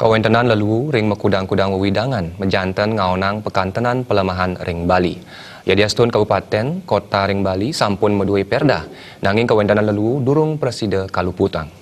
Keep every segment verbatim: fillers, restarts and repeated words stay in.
Kawéntenan leluu ring makudang-kudang wewidangan majanten ngaonang pakantenan palemahan ring Bali. Yadiastun kabupatén kota ring Bali sampun madué perda, nanging kawéntenan leluu durung prasida kaluputang.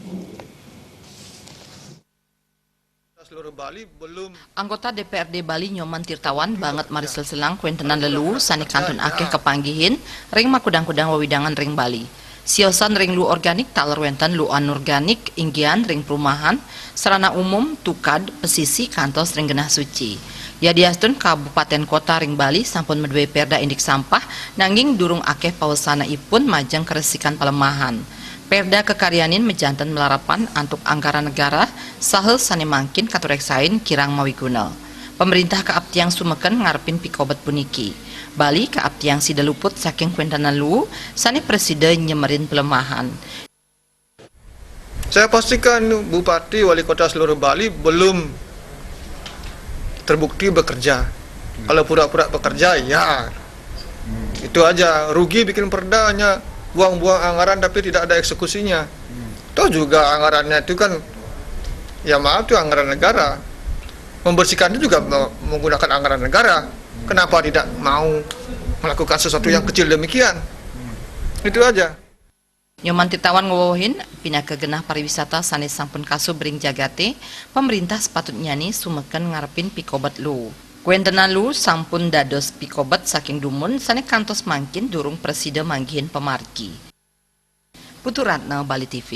Anggota D P R D Bali Nyoman Tirtawan banget maris lelselang kawéntenan leluu sané kantun akéh kapanggihin ring makudang-kudang wewidangan ring Bali. Siosan ring leluu organik taler wénten leluu anorganik, inggihan ring perumahan, sarana umum, tukad, pesisi, kantos ring genah suci. Yadiastun kabupatén kota ring Bali sampun madué perda indik sampah, nanging durung akéh pawesanaipun majeng karesikan palemahan. Perda kakaryanin majanten malarapan antuk anggaran negara, saha sané mangkin katureksain kirang mawiguna. Pamréntah kaaptiang sumeken ngarepin pikobet puniki. Bali kaaptiang sida luput saking kawéntenan leluu sané prasida nyemerin palemahan. Saya pastikan Bupati, Wali Kota seluruh Bali belum terbukti bekerja. Kalau pura-pura bekerja, ya. Itu aja, rugi bikin perda, hanya buang-buang anggaran tapi tidak ada eksekusinya. Toh juga anggarannya itu kan, ya maaf, itu anggaran negara. Membersihkan itu juga me- menggunakan anggaran negara. Kenapa tidak mau melakukan sesuatu yang kecil demikian? Itu aja. Nyoman Tirtawan ngwewehin, pinaka genah pariwisata sané sampun kasub ring jagaté, pamréntah sapatutnyané sumeken ngarepin pikobet leluu. Kawéntenan leluu sampun dados pikobet saking dumun sané kantos mangkin durung prasida manggihin pamargi. Putu Ratna, Bali T V.